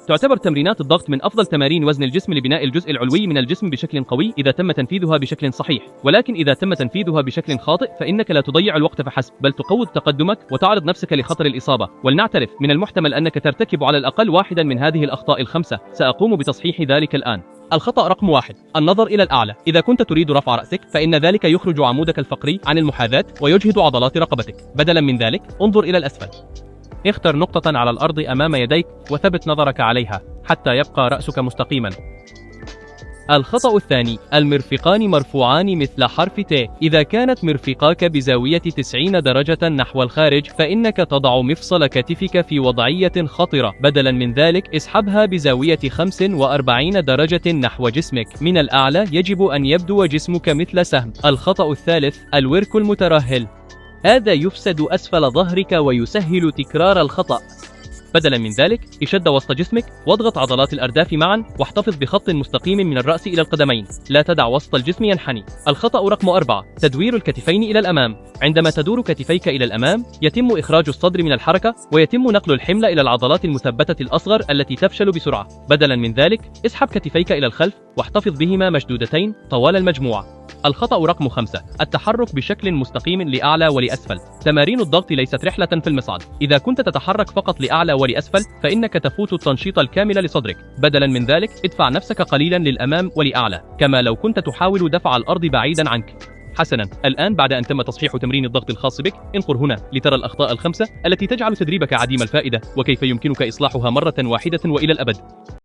تعتبر تمرينات الضغط من أفضل تمارين وزن الجسم لبناء الجزء العلوي من الجسم بشكل قوي إذا تم تنفيذها بشكل صحيح، ولكن إذا تم تنفيذها بشكل خاطئ فإنك لا تضيع الوقت فحسب، بل تقوض تقدمك وتعرض نفسك لخطر الإصابة. ولنعترف، من المحتمل أنك ترتكب على الأقل واحدا من هذه الأخطاء الخمسة. سأقوم بتصحيح ذلك الآن. الخطأ رقم 1: النظر إلى الأعلى. إذا كنت تريد رفع رأسك فإن ذلك يخرج عمودك الفقري عن المحاذاة ويجهد عضلات رقبتك. بدلا من ذلك انظر إلى الأسفل. اختر نقطة على الأرض أمام يديك وثبت نظرك عليها حتى يبقى رأسك مستقيما. الخطأ الثاني: المرفقان مرفوعان مثل حرف ت. إذا كانت مرفقاك بزاوية 90 درجة نحو الخارج فإنك تضع مفصل كتفك في وضعية خطرة. بدلا من ذلك اسحبها بزاوية 45 درجة نحو جسمك. من الأعلى يجب أن يبدو جسمك مثل سهم. الخطأ الثالث: الورك المترهل. هذا يفسد أسفل ظهرك ويسهل تكرار الخطأ. بدلا من ذلك اشد وسط جسمك واضغط عضلات الأرداف معا واحتفظ بخط مستقيم من الرأس إلى القدمين. لا تدع وسط الجسم ينحني. الخطأ رقم 4: تدوير الكتفين إلى الأمام. عندما تدور كتفيك إلى الأمام يتم إخراج الصدر من الحركة ويتم نقل الحمل إلى العضلات المثبتة الأصغر التي تفشل بسرعة. بدلا من ذلك اسحب كتفيك إلى الخلف واحتفظ بهما مشدودتين طوال المجموعة. الخطأ رقم 5: التحرك بشكل مستقيم لأعلى ولأسفل. تمارين الضغط ليست رحلة في المصعد. إذا كنت تتحرك فقط لأعلى ولأسفل فإنك تفوت التنشيط الكامل لصدرك. بدلا من ذلك ادفع نفسك قليلا للأمام ولأعلى، كما لو كنت تحاول دفع الأرض بعيدا عنك. حسنا، الآن بعد أن تم تصحيح تمرين الضغط الخاص بك، انقر هنا لترى الأخطاء الخمسة التي تجعل تدريبك عديم الفائدة وكيف يمكنك إصلاحها مرة واحدة وإلى الأبد.